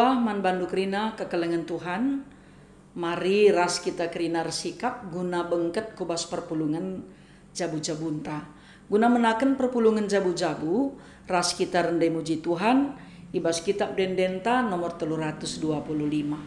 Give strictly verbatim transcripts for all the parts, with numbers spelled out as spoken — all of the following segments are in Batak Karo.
Man bandu kerina kekelengen Tuhan, mari ras kita kerina ersikap guna bengket ku bas perpulungen jabu-jabunta. Guna menaken perpulungen jabu-jabu, ras kita rende muji Tuhan, i bas kitab ende-endenta nomor telu ratus dua puluh lima.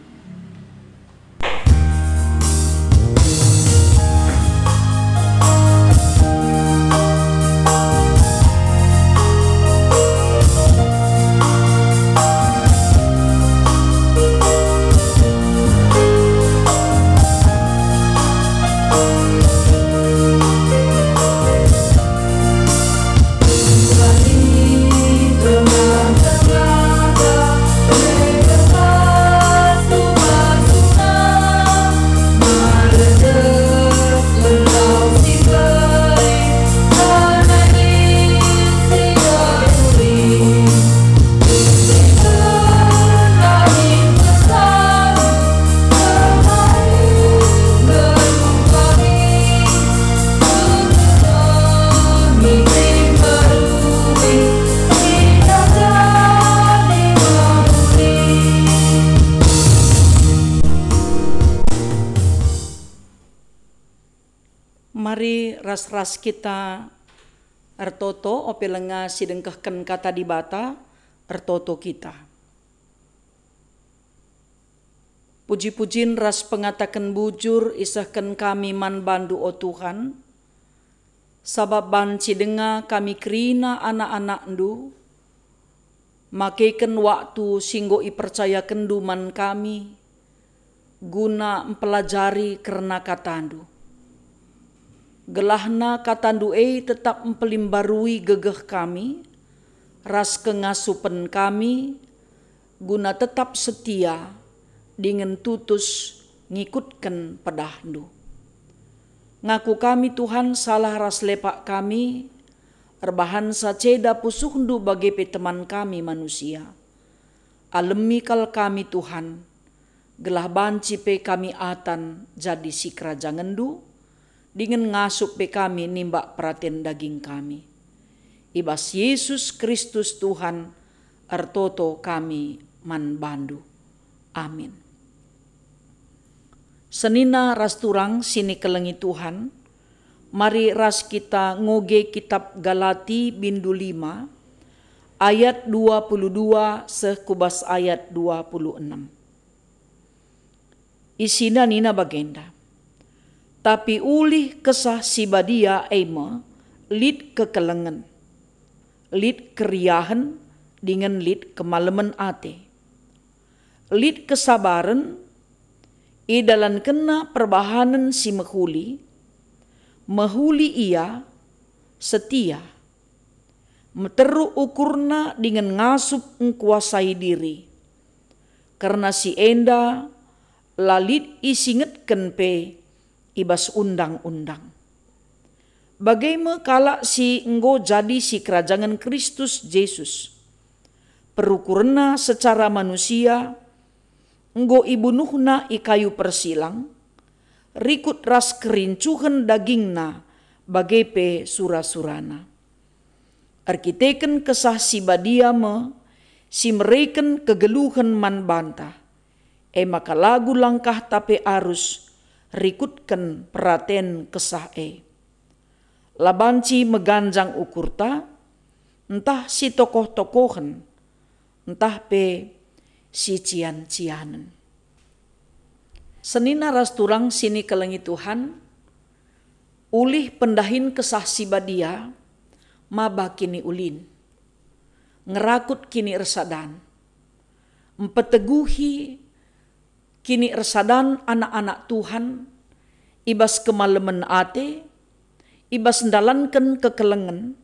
Mari ras-ras kita ertoto, ope lenga si dengkehken Kata Dibata, ertoto kita. Puji-pujin ras pengataken bujur isehken kami man bandu, o Tuhan, sabap banci denga kami kerina anak-anakndu, makeken waktu si enggo ipercayakenndu man kami, guna mpelajari kerna katandu. Gelahna katandu e tetap mpelimbarui gegeh kami, ras kengasupen kami, guna tetap setia dingen tutus ngikutken pedahndu. Ngaku kami, Tuhan, salah ras lepak kami, erbahansa ceda pusuhndu bage pe teman kami manusia. Alemi kal kami, Tuhan, gelah banci pe kami atan jadi sikerajangenNdu, dingen ngasup pe kami nimbak peraten daging kami. I bas Yesus Kristus Tuhan, ertoto kami man baNdu. Amin. Senina ras turang si nikelengi Tuhan, mari ras kita ngoge kitab Galati bindu lima, ayat dua puluh dua seh ku bas ayat dua puluh enam. Isina nina bagenda, "Tapi ulih Kesah Si Badia e me lit kekelengen, lit keriahen, dingen lit kemalemen ate, lit kesabaren, idalankenna perbahanen si mehuli, mehuli ia, setia, meteruk ukurna dingen ngasup ngkuasai diri. Kerna si enda la lit isingetken pe i bas Undang-undang." Bage me kalak si enggo jadi sikerajangen Kristus Jesus. Perukurenna secara manusia enggo ibunuhna i kayu persilang, rikut ras kerincuhen dagingna bage pe sura-surana. Erkiteken Kesah Si Badia me si mereken kegeluhen man banta, e maka lagu langkahta pe arus rikutken peraten Kesah e. La banci meganjang ukurta, ntah si tokoh-tokohen, ntah pe si cian-cianen. Senina ras turang si nikelengi Tuhan, ulih pendahin Kesah Si Badia maba kiniulin, ngerakut kiniersadan, mpeteguhi kiniersadan anak-anak Tuhan i bas kemalemen ate, i bas ndalanken kekelengen,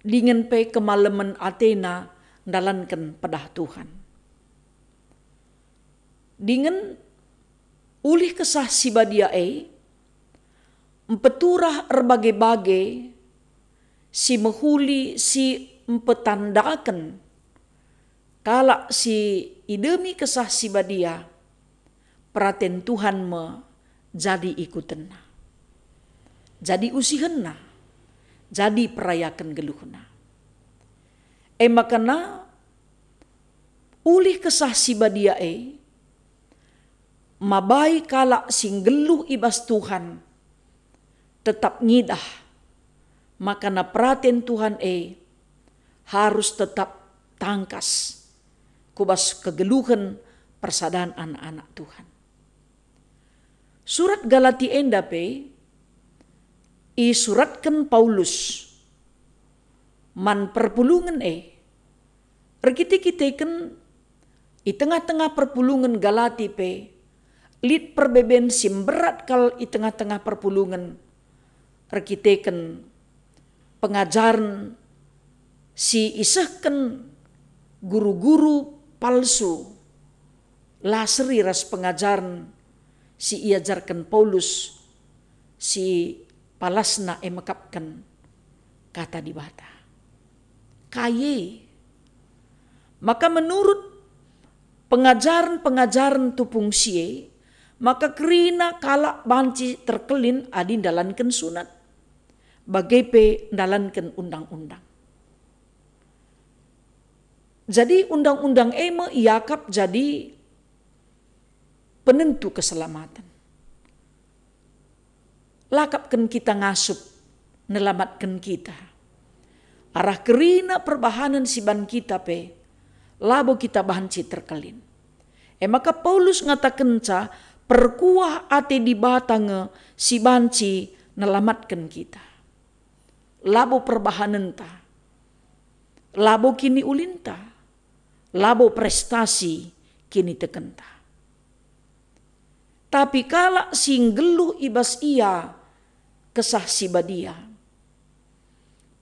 dingen pe kemalemen atena ndalanken pedah Tuhan. Dingen ulih Kesah Si Badia e mpeturah erbage-bage si mehuli, si mpetandaken kalak si idemi Kesah Si Badia, peraten Tuhan me jadi ikutenna, jadi usihenna, jadi perayaken geluhna. E maka na Ulih Kesah Si Badia e, mabai kalak si nggeluh i bas Tuhan tetap ngidah maka peraten Tuhan e harus tetap tangkas ku bas kegeluhen persadan anak-anak Tuhan. Surat Galati enda pe isuratken Paulus man perpulungen e. Erkite-kiteken i tengah-tengah perpulungen Galati pe lit perbeben si mberat kal i tengah-tengah perpulungen, erkiteken pengajaren si isehken guru-guru palsu la seri ras pengajaren si iajarken Paulus, si palasna e mekapken Kata Dibata. Kai e? Maka menurut pengajaren-pengajaren tupung si e, maka kerina kalak banci terkelin adi ndalanken sunat, bage pe ndalanken undang-undang. Jadi undang-undang e me iakap jadi penentu keselamaten. Lakapken kita ngasup nelamatken kita. Arah kerina perbahanen si ban kita pe, labo kita banci terkelin. E maka Paulus ngatakenca perkuah ate Dibata nge si banci nelamatken kita. Labo perbahanenta, labo kiniulinta, labo prestasi kinitekenta. Tapi kalak si nggeluh i bas ia Kesah Si Badia,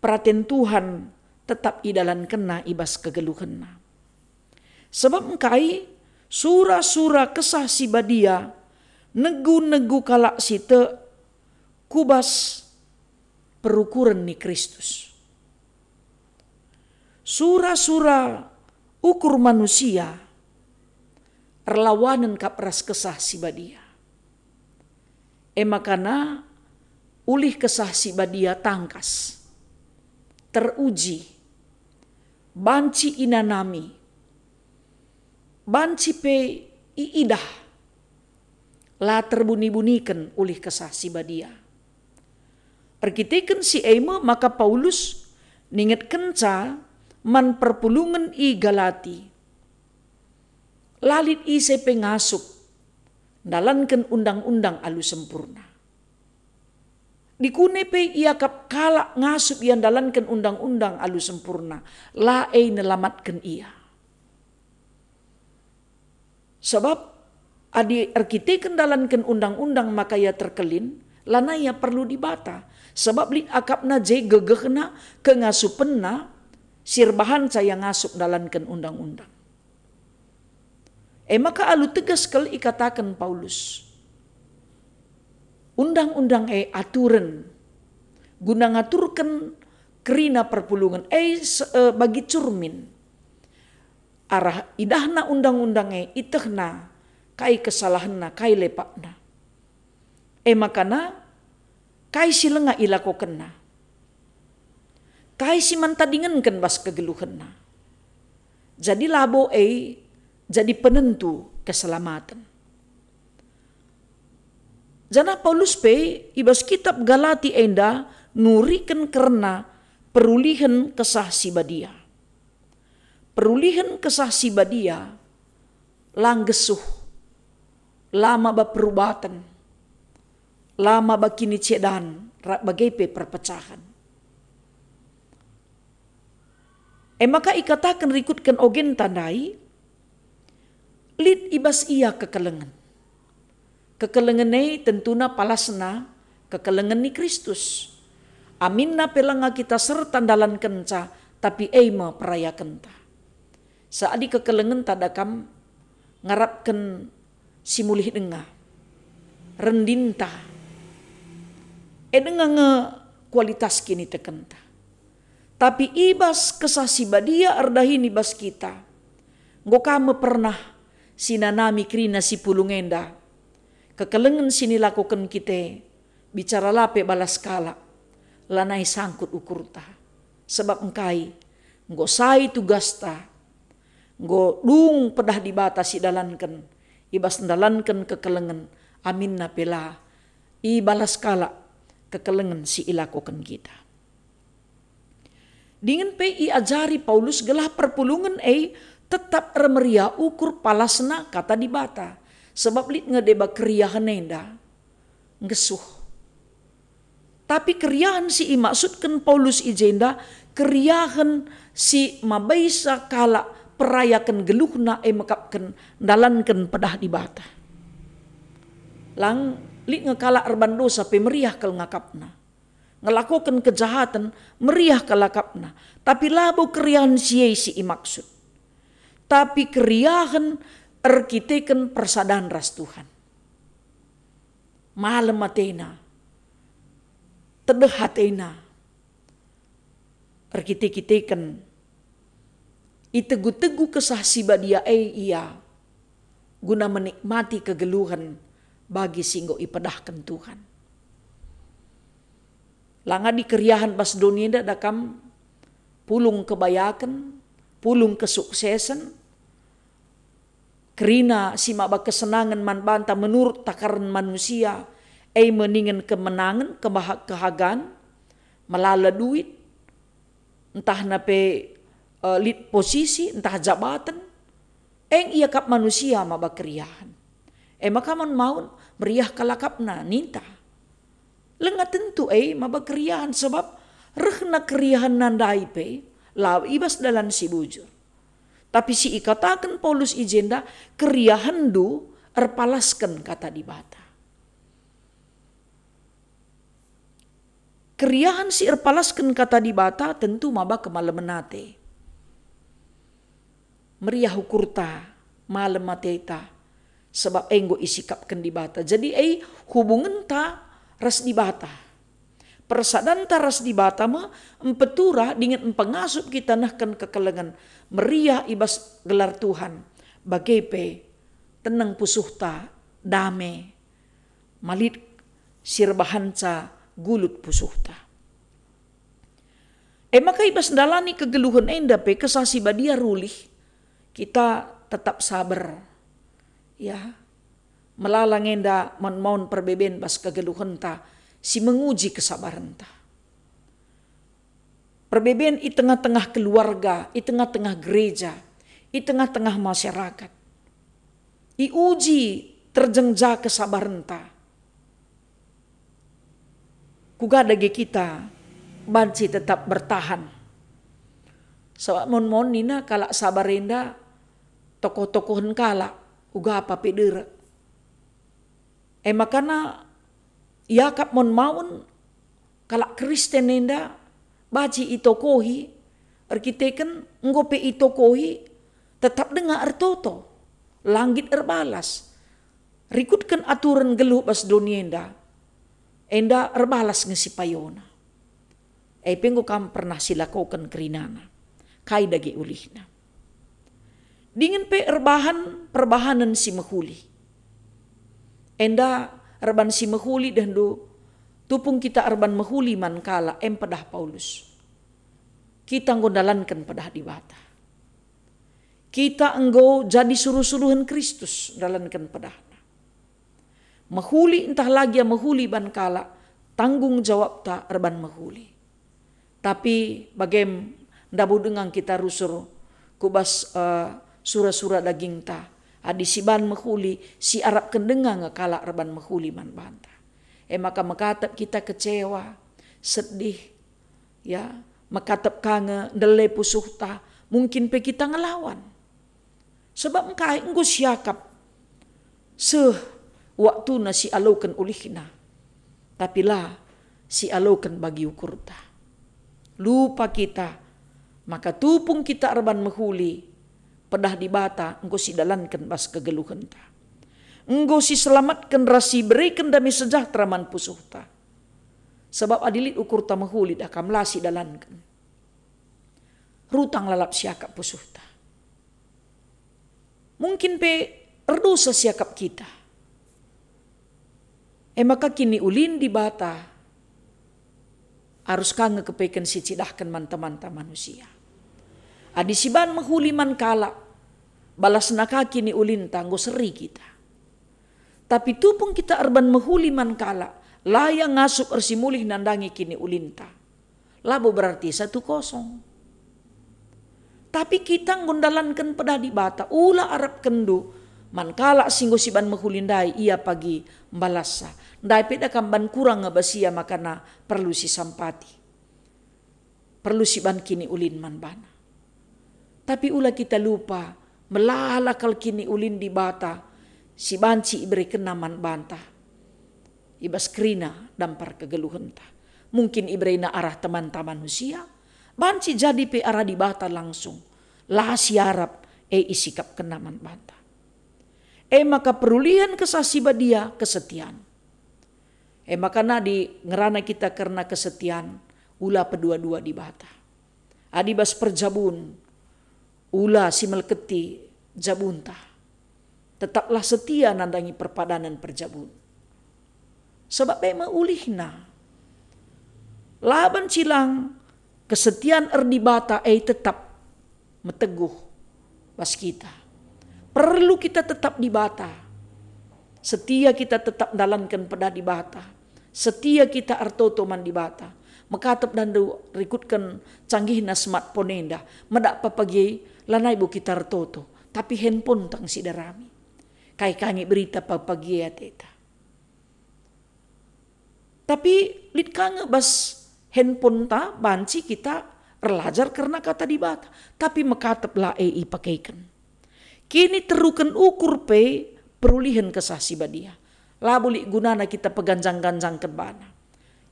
peraten Tuhan tetap idalankenna i bas kegeluhenna. Sebab engkai sura-sura Kesah Si Badia negu-negu kalak si tek ku bas perukuren ni Kristus. Sura-sura ukur manusia erlawanen kap ras Kesah Si Badia. E makana ulih Kesah Si Badia tangkas, teruji, banci inanami, banci pe iidah, la terbuni-buniken ulih Kesah Si Badia. Erkiteken si e me maka Paulus ningetkenca man perpulungen i Galati, la lit ise pe ngasup ndalanken undang-undang alu sempurna. Dikune pe iakap kalak ngasup ia ndalanken undang-undang alu sempurna, la e nelamatken ia. Sabap adi erkiteken ndalanken undang-undang maka ia terkelin, lanai ia perlu Dibata, sabap lit akapna je gegehna, kengasupenna, si erbahanca ia ngasup ndalanken undang-undang. E maka alu tegas kal ikataken Paulus, undang-undang e aturen guna ngaturken kerina perpulungen e se-, e, bagi curmin. Arah idahna undang-undang e, itehna kai kesalahenna, kai lepakna. E makana, kai si langa ilakokenna, kai si man tadingenken bas kegeluhenna. Jadi labo e jadi penentu keselamaten. Janah Paulus pe i bas kitab Galati enda nuriken kerna perulihen Kesah Si Badia. Perulihen Kesah Si Badia la nggesuh, la maba perubaten, la maba kinicedan, ra-, bage pe perpecahen. E maka ikataken rikutken ogenta ndai, lit i bas ia kekelengen. Kekelengen e tentuna palasna kekelengen ni Kristus. Aminna pe langa kita serta ndalankenca, tapi e me perayakenta. Seadi kekelengenta da kam ngarapken si mulih denga, rendinta, e denga nge kualitas kinitekenta. Tapi i bas Kesah Si Badia erdahin i bas kita, enggo kam me pernah sinanami kerina si pulung enda, kekelengen si nilakoken kita e, bicara la pe balas kalak, lanai sangkut ukurta. Sebab engkai, enggo sai tugasta, Enggo dung pedah Dibata sidalanken, i bas ndalanken kekelengen, aminna pe la ibalas kalak kekelengen si ilakoken kita. Dingen pe iajari Paulus gelah perpulungen e tetap ermeriah ukur palasna Kata Dibata, sebab lit nge deba keriahen enda nggesuh. Tapi keriahen si imaksudken Paulus i jenda, keriahen si mabaisa kalak perayaken geluhna e mekapken ndalanken pedah Dibata. Lang lit nge kalak erban dosa pe meriah kal ngakapna. Ngelakoken kejahaten meriah kal akapna. Tapi labo keriahen si e si imaksud. Tapi keriahen erkiteken persadan ras Tuhan. Malem atena, tedeh atena, erkite-kiteken, itegu-tegu Kesah Si Badia e ia guna menikmati kegeluhen bagi si enggo ipedahken Tuhan. Lang adi keriahen bas doni enda da kam pulung kebayaken, pulung kesuksesen, kerina si maba kesenangen man banta menurut takaren manusia, e me ningen kemenangen, kebaha-, kehagan, melala duit, ntahna pe, eh, lit posisi, ntah jabaten, eng iakap manusia maba keriahen. E maka maun-maun meriah kal akapna ninta. Lenga tentu e maba keriahen, sebab rehna keriahenna ndai pe la i bas dalan si bujur. Tapi si ikataken Paulus i jenda, keriahenndu erpalasken Kata Dibata. Keriahen si erpalasken Kata Dibata tentu maba kemalemen ate. Meriah ukurta, malem ateta, sebab enggo isikapken Dibata. Jadi e hubungenta ras Dibata. Persadanta ras Dibata me mpeturah dingen mpengasup kita nehken kekelengen, meriah i bas gelar Tuhan, bage pe teneng pusuhta, dame, malit si erbahanca gulut pusuhta. E maka i bas ndalani kegeluhen enda pe Kesah Si Badia rulih, kita tetap saber. Ya, melala nge enda maun-maun perbeben bas kegeluhenta si menguji kesabarenta. Perbeben i tengah-tengah keluarga, i tengah-tengah gereja, i tengah-tengah masyarakat. Iuji terjengja kesabarenta. Kuga dage kita banci tetap bertahan? Sabap maun-maun nina kalak sabar enda tokoh-tokohen kalak, uga pa pe derek. E makana iakap maun-maun kalak Kristen enda banci itokohi, erkiteken enggo pe itokohi, tetap denga ertoto, la nggit erbalas. Rikutken aturen nggeluh bas doni enda, enda erbalas nge sipayona. E pe enggo kam pernah silakoken kerinana. Kai dage ulihna? Dingen pe erbahan perbahanen si mehuli. Enda erban si mehuli dehndu, tupung kita erban mehuli man kalak, e mpedah Paulus. Kita enggo ndalanken pedah Dibata. Kita enggo jadi suruh-suruhen Kristus ndalanken pedahNa. Mehuli ntah la gia mehuli ban kalak, tanggung jawabta erban mehuli. Tapi bagem ndabuh denga kita rusur ku bas, eh, sura-sura dagingta. Adi siban mehuli, siarapken denga nge kalak erban mehuli man banta. E maka mekatep kita kecewa, sedih, ya, mekatep ka nge ndele pusuhta, mungkin pe kita ngelawan. Sebab engkai enggo siakap seh waktuna sialoken ulihna, tapi la sialoken bagi ukurta. Lupa kita maka tupung kita erban mehuli, pedah Dibata enggo sidalanken bas kegeluhenta. Enggo siselamatken ras sibereken dame sejahtera man pusuhta. Sebab adi lit ukurta mehuli da kam la sidalanken. Rutang lalap siakap pusuhta. Mungkin pe erdosa siakap kita. E maka kiniulin Dibata arus ka nge kepeken sicidahken man temanta manusia. Adi siban mehuli man kalak, Balasna ka kiniulinta enggo seri kita. Tapi tupung kita erban mehuli man kalak, la ia ngasup ersimulih nandangi kiniulinta. Labo berarti satu kosong. Tapi kita enggo ndalanken pedah Dibata, ula arapkenndu man kalak si enggo siban mehuli ndai, ia pagi mbalassa. Ndai pe da kam ban kurang nge bas ia makana perlu sisampati. Perlu siban kiniulin man bana. Tapi ula kita lupa, melala kal kiniulin Dibata si banci iberekenNa man banta. I bas kerina dampar kegeluhenta. Mungkin iberena arah temanta manusia, banci jadi pe arah Dibata langsung. La siarap, e isikapkenNa man banta. E maka perulihen Kesah Si Badia kesetian. E maka nadi ngerana kita kerna kesetian, ula pedua-dua Dibata. Adi bas perjabun, ula si melketi jabunta. Tetaplah setia nandangi perpadanen perjabun. Sebab e me ulihna. La banci lang kesetian erdibata e tetap meteguh bas kita. Perlu kita tetap Dibata. Setia kita tetap ndalanken pedah Dibata. Setia kita ertoto man Dibata. Mekatep dandu rikutken canggihna smartphone enda. Medak pepagi lanai bo kita ertoto. Tapi handphone tang sidarami. Kai ka nge berita pepagi ateta. Tapi lit ka nge bas handphoneta banci kita erlajar kerna Kata Dibata, tapi mekatep la e ipakeken. Kiniteruken ukur pe perulihen Kesah Si Badia. Labo lit gunana kita peganjang-ganjangken bana.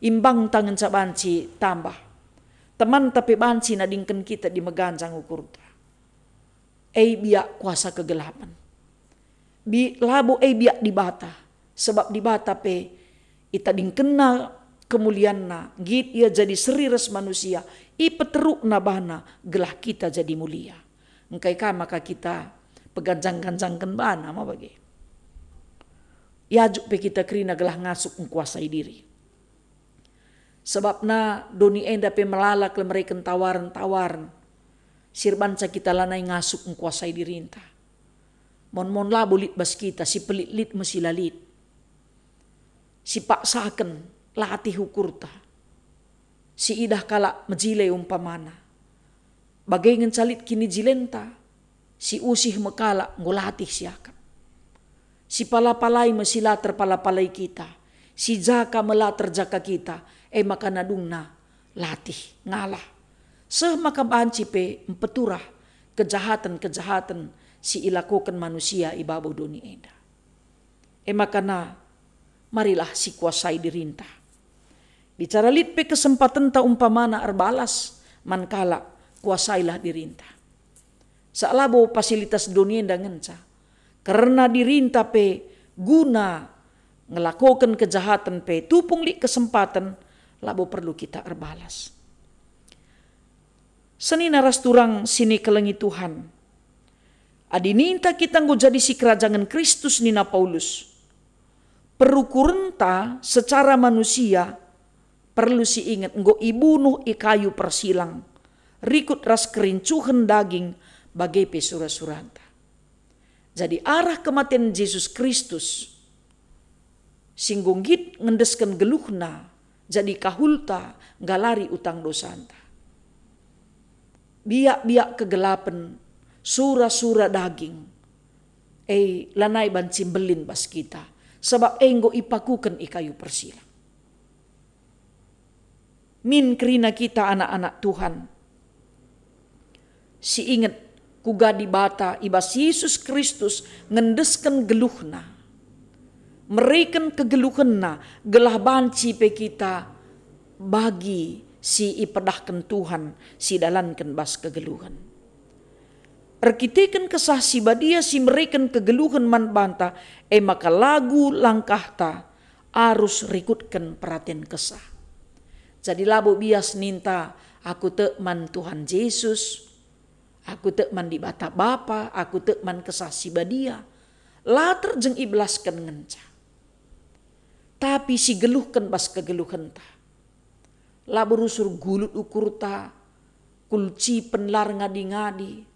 Imbangta ngenca banci tambah. Temanta pe banci nadingken kita adi meganjang ukurta. E biak kuasa kegelapen. Bi-, labo e biak Dibata, sebab Dibata pe itadingkenNa kemulianNa, nggit Ia jadi seri ras manusia, ipeterukNa baNa gelah kita jadi mulia. Engkai ka maka kita peganjang-ganjangken baNa, ma bage? Iajuk pe kita kerina gelah ngasup engkuasai diri. Sebabna doni enda pe melala kal mereken tawaren-tawaren si erbanca kita lanai ngasup engkuasai dirinta. Mon-mon labo lit bas kita, si pelit lit me si la lit. Si paksaken latih ukurta. Si idah kalak mejile umpamana. Bage ngenca lit kinijilenta, si usih me kalak enggo latih siakap. Si pala-palai me si la terpala-palai kita, si jaka me la terjaka kita, e maka nadungna latih, ngalah. Seh maka banci pe mpeturah kejahaten-kejahaten si ilakoken manusia i babo doni enda. E maka na, marilah sikuasai dirinta. Bicara lit pe kesempatenta umpamana erbalas man kalak, kuasailah dirinta. Sak labo fasilitas doni enda ngenca. Kerna dirinta pe guna ngelakoken kejahaten pe tupung lit kesempaten, labo perlu kita erbalas. Senina ras turang si nikelengi Tuhan. Adi ninta kita enggo jadi sikerajangen Kristus nina Paulus, perukurenta secara manusia perlu siinget enggo ibunuh i kayu persilang, rikut ras kerincuhen daging bage pe sura-suranta. Jadi arah kematen Jesus Kristus, si enggo nggit ngendesken geluhNa, jadi kahulta nggalari utang dosanta. Biak-biak kegelapen, sura-sura daging, e lanai banci mbelin bas kita, sabap e enggo ipakuken i kayu persilang. Min kerina kita anak-anak Tuhan. Si inget kuga Dibata i bas Jesus Kristus ngendesken geluhNa. Mereken kegeluhenNa gelah banci pe kita bagi si ipedahken Tuhan si dalanken bas kegeluhen. Erkiteken Kesah Si Badia si mereken kegeluhen man banta, e maka lagu langkahta arus rikutken peraten Kesah. Jadi labo bias ninta, "Aku tek man Tuhan Jesus, aku tek man Dibata Bapa, aku tek man Kesah Si Badia." La terjeng ibelasken ngenca. Tapi si geluhken bas kegeluhenta. Labo rusur gulut ukurta, kulcipen lar ngadi-ngadi,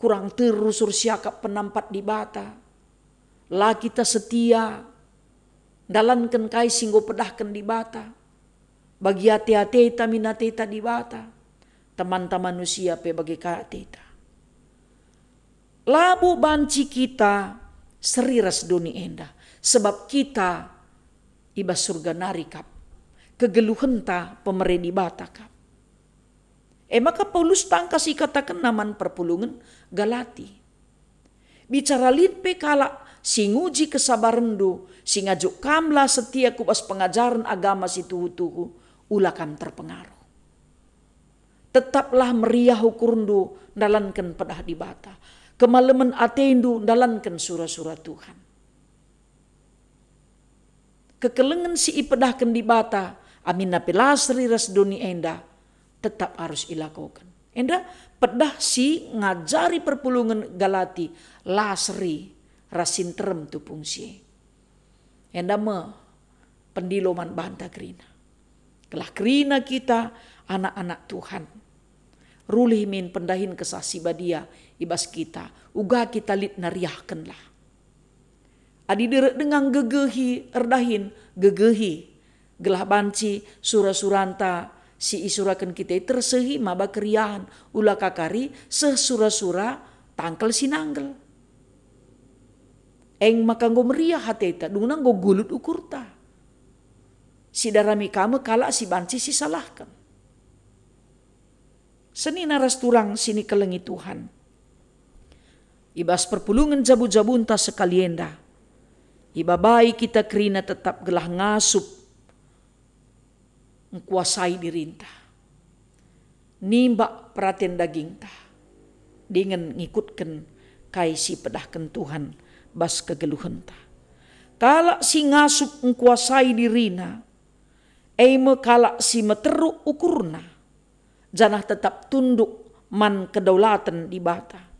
kurang terusur siakap penampat Dibata, la kita setia ndalanken kai si enggo pedahken Dibata, bagi ate-ateta min ateta Dibata, temanta manusia pe bage ka ateta. Labo banci kita seri ras doni enda, sebab kita i bas Surga nari kap, kegeluhenta pemere Dibata kap. E maka Paulus tangkas ikatakenna man perpulungen Galati, "Bicara lit pe kalak si nguji kesabarenndu, si ngajuk kam la setia ku bas pengajaren agama si tuhu-tuhu, ula kam terpengaruh. Tetaplah meriah ukurndu ndalanken pedah Dibata, kemalemen atendu ndalanken sura-sura Tuhan." Kekelengen si ipedahken Dibata, aminna pe la seri ras doni enda, tetap arus ilakoken. Enda pedah si ngajari perpulungen Galati la seri ras si nterem tupung si e. Enda me pendilo man banta kerina. Gelah kerina kita anak-anak Tuhan, rulih min pendahin Kesah Si Badia i bas kita, uga kita lit neriahkenlah. Adi derek denga nggegehi erdahin, gegehi, gelah banci sura-suranta si isuraken kita i tersehi maba keriahen, ula ka kari seh sura-sura tangkel si nanggel. Eng maka enggo meriah ateta, dungna enggo gulut ukurta. Sidarami ka me kalak si banci sisalahken. Senina ras turang si nikelengi Tuhan. I bas perpulungen jabu-jabunta sekali enda, ibabai kita kerina tetap gelah ngasup ngkuasai dirinta, nimbak peraten dagingta, dingen ngikutken kai si pedahken Tuhan bas kegeluhenta. Kalak si ngasup ngkuasai dirina, e me kalak si meteruk ukurna, janah tetap tunduk man kedaulaten Dibata.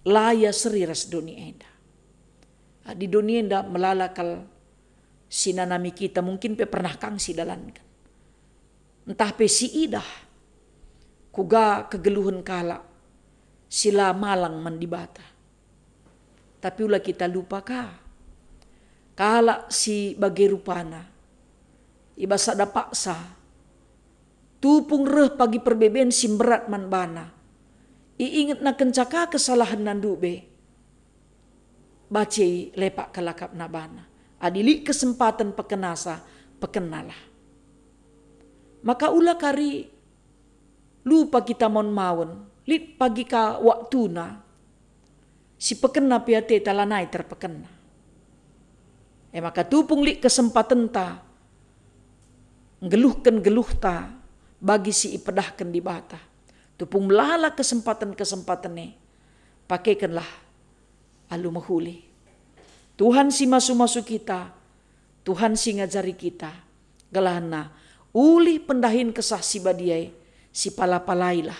La ia seri ras doni enda. Adi doni enda melala kal si nanami kita, mungkin pe pernah kang sidalanken. Ntah pe siidah kuga kegeluhen kalak si la malang man Dibata. Tapi ula kita lupa ka. Kalak si bage rupana, i bas sada paksa, tupung reh pagi perbeben si mberat man bana. Iingetna kenca ka kesalahenna ndube, baci lepak kelakapna bana. Adi lit kesempaten pekenasa, pekenalah. Maka ula kari lupa kita maun-maun, lit pagi ka waktuna, si pekena pe ateta lanai terpekena. E maka tupung lit kesempatenta nggeluhken geluhta bagi si ipedahken Dibata. Tupung melala kesempaten-kesempaten e, pakekenlah alu mehuli. Tuhan si masu-masu kita, Tuhan si ngajari kita, gelah ena ulih pendahin Kesah Si Badia e, sipala-palailah.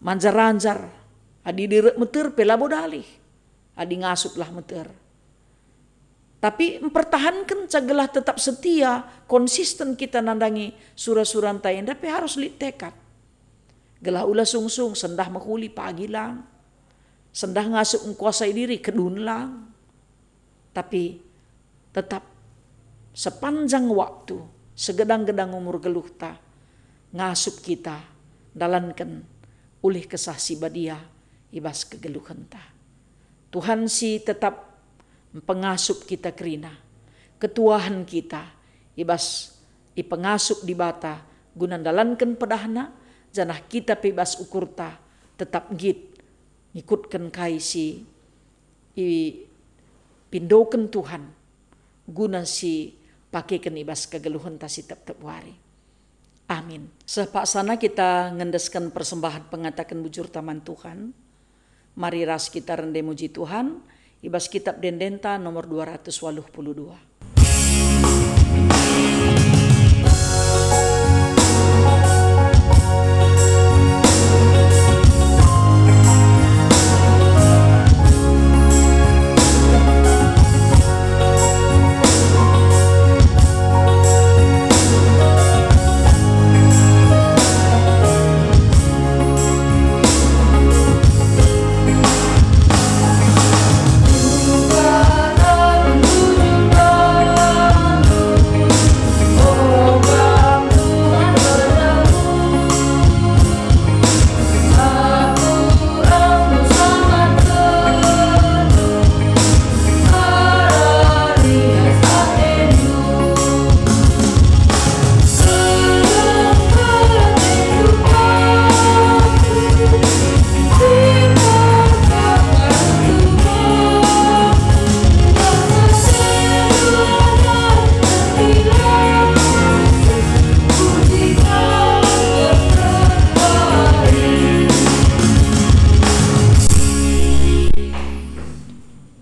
Manjar-anjar, adi derek meter pe labo dalih, adi ngasuplah meter. Tapi mpertahankenca gelah tetap setia, konsisten kita nandangi sura-suranta enda pe harus lit tekad. Gelah ula sungsung sendah mehuli pagi lang, sendah ngasup ngkuasai diri kedun lang. Tapi tetap sepanjang waktu, segedang-gedang umur geluhta, ngasup kita ndalanken ulih Kesah Si Badia i bas kegeluhenta. Tuhan si tetap mpengasup kita kerina, ketuahen kita i bas ipengasup Dibata guna ndalanken pedahNa, janah kita pe i bas ukurta tetap nggit ngikutken kai si ipindoken Tuhan guna si pakeken i bas kegeluhenta si tep-tep wari. Amin. Seh paksana kita ngendesken persembahen pengataken bujurta man Tuhan. Mari ras kita rende muji Tuhan i bas kitab Ende-endenta nomor dua ratus waluh puluh dua.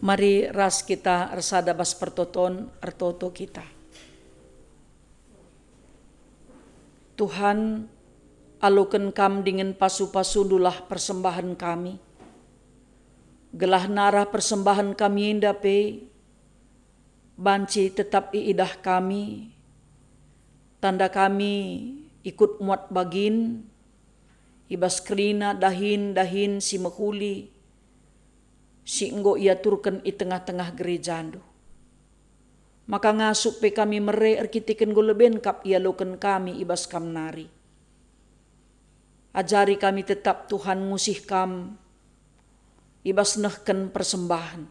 Mari ras kita ersada bas pertoton, ertoto kita. Tuhan, aloken Kam dingen pasu-pasundulah persembahen kami, gelah narah persembahen kami enda pe banci tetap iidah kami, tanda kami ikut muat bagin i bas kerina dahin-dahin si mehuli, si enggo iaturken i tengah-tengah gerejaNdu. Maka ngasup pe kami mere erkiteken enggo leben kap ialoken kami i bas Kam nari. Ajari kami tetap, Tuhan, ngusih Kam i bas nehken persembahen.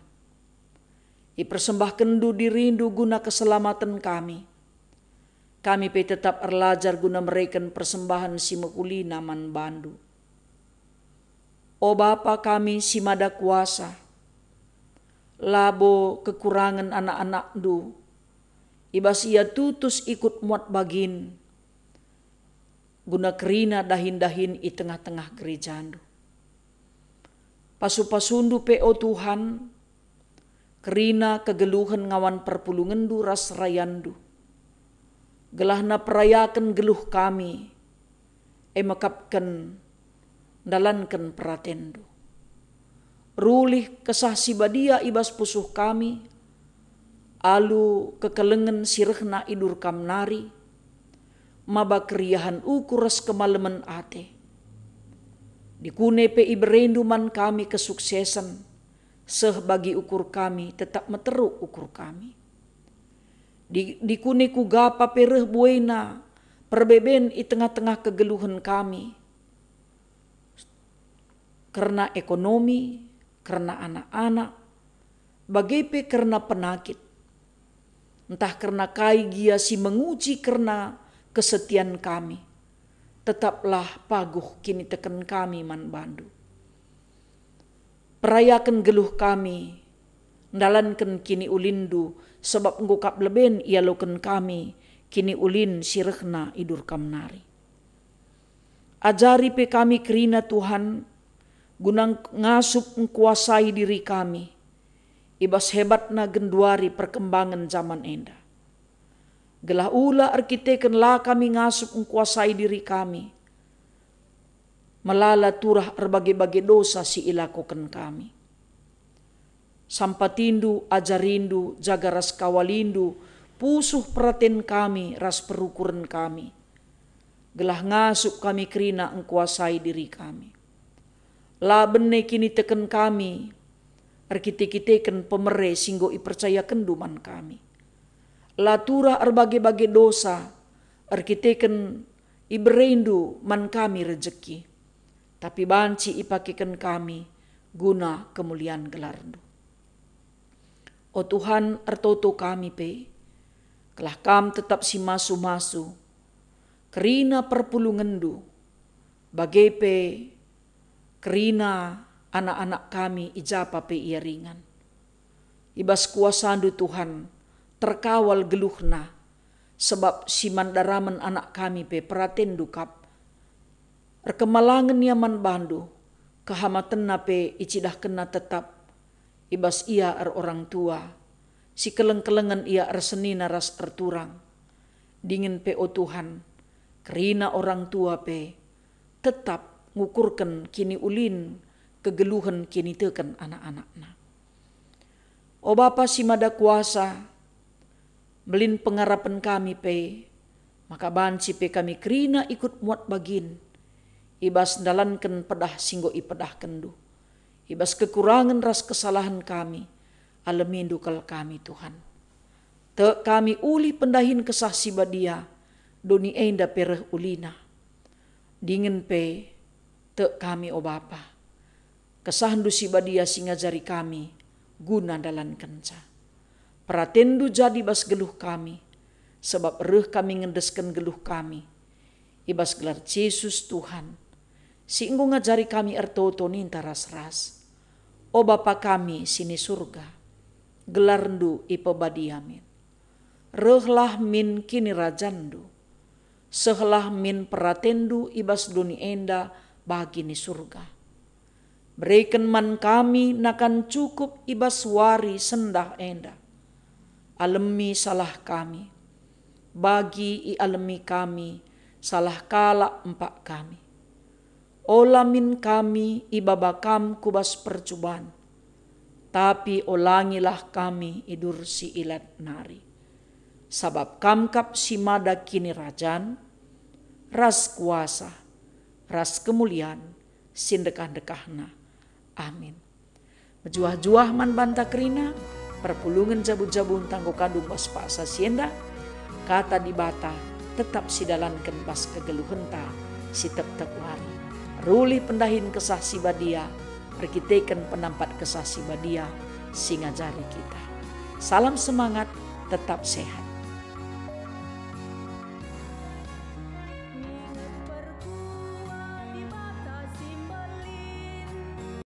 IpersembahkenNdu diriNdu guna keselamaten kami. Kami pe tetap erlajar guna mereken persembahen si mehulina man baNdu. O Bapa kami si Mada Kuasa, labo kekurangen anak-anakNdu, i bas ia tutus ikut muat bagin, guna kerina dahin-dahin i tengah-tengah gerejaNdu. Pasu-pasuNdu pe, o Tuhan, kerina kegeluhen ngawan perpulungenNdu ras rayanNdu, gelahna perayaken geluh kami, e mekapken ndalanken peratenNdu. Rulih Kesah Si Badia i bas pusuh kami, alu kekelengen si rehna i dur Kam nari, maba keriahen ukur ras kemalemen ate. Dikune pe ibereNdu man kami kesuksesen, seh bagi ukur kami tetap meteruk ukur kami. Di, dikune kuga pe reh buena perbeben i tengah-tengah kegeluhen kami, kerna ekonomi, kerna anak-anak, bage pe kerna penakit, ntah kerna kai gia si menguji kerna kesetian kami, tetaplah paguh kiniteken kami man baNdu. Perayaken geluh kami, ndalanken kiniulinNdu, sebab enggo kap leben ialoken kami kiniulin si rehna i dur Kam nari. Ajari pe kami kerina, Tuhan, guna ngasup ngkuasai diri kami i bas hebatna genduari perkembangen jaman enda. Gelah ula erkiteken la kami ngasup ngkuasai diri kami, melala turah erbage-bage dosa si ilakoken kami. SampatiNdu, ajarindu, jaga ras kawalindu pusuh peraten kami ras perukuren kami, gelah ngasup kami kerina engkuasai diri kami. La bene kiniteken kami erkite-kiteken pemere si enggo ipercayakenndu man kami. La turah erbage-bage dosa erkiteken iberendu man kami rejeki, tapi banci ipakeken kami guna kemulian gelarndu. O Tuhan, ertoto kami pe, gelah Kam tetap si masu-masu, kerina perpulungenndu, bage pe kerina anak-anak kami i japa pe ia ringan. I bas kuasandu, Tuhan, terkawal geluhna, sebab si man daramen anak kami pe peratenndu kap. Erkemalangen ia man bandu, kehamatenna pe icidahkenna tetap. I bas ia erorang tua, sikeleng-kelengen ia ersenina ras erturang. Dingen pe, o Tuhan, kerina orang tua pe tetap ngukurken kiniulin kegeluhen kiniteken anak-anakna. O Bapa si Mada Kuasa, mbelin pengarapen kami pe, maka banci pe kami kerina ikut muat bagin, i bas ndalanken pedah si enggo ipedahkenndu, i bas kekurangen ras kesalahen kami, alemindu kal kami, Tuhan. Tek kami ulih pendahin Kesah Si Badia, doni enda pe reh ulina. Dingen pe, tek kami, o Bapa, Kesahndu Si Badia si ngajari kami guna ndalankenca. Peratenndu jadi bas geluh kami, sebab reh kami ngendesken geluh kami i bas gelar Jesus Tuhan, si enggo ngajari kami ertoto ninta ras-ras. O Bapa kami si ni Surga, gelarndu ipebadia min. Rehlah min kinirajanndu. Sehlah min peratenndu i bas doni enda bagi ni Surga. Bereken man kami nakan cukup i bas wari sendah enda. Alemi salah kami, bagi ialemi kami salah kalak empak kami. Ola min kami ibaba Kam ku bas percuban, tapi olangilah kami i dur si ilat nari. Sabap Kam kap si mada kinirajan, ras kuasa, ras kemulian si ndekah-ndekahna. Amin. Mejuah-juah man banta kerina, perpulungen jabu-jabu ntah enggo kadung bas paksa si enda, Kata Dibata tetap sidalanken bas kegeluhenta si tep-tep wari. Rulih pendahin Kesah Si Badia erkiteken penampat Kesah Si Badia si ngajari kita. Salam semangat, tetap sehat.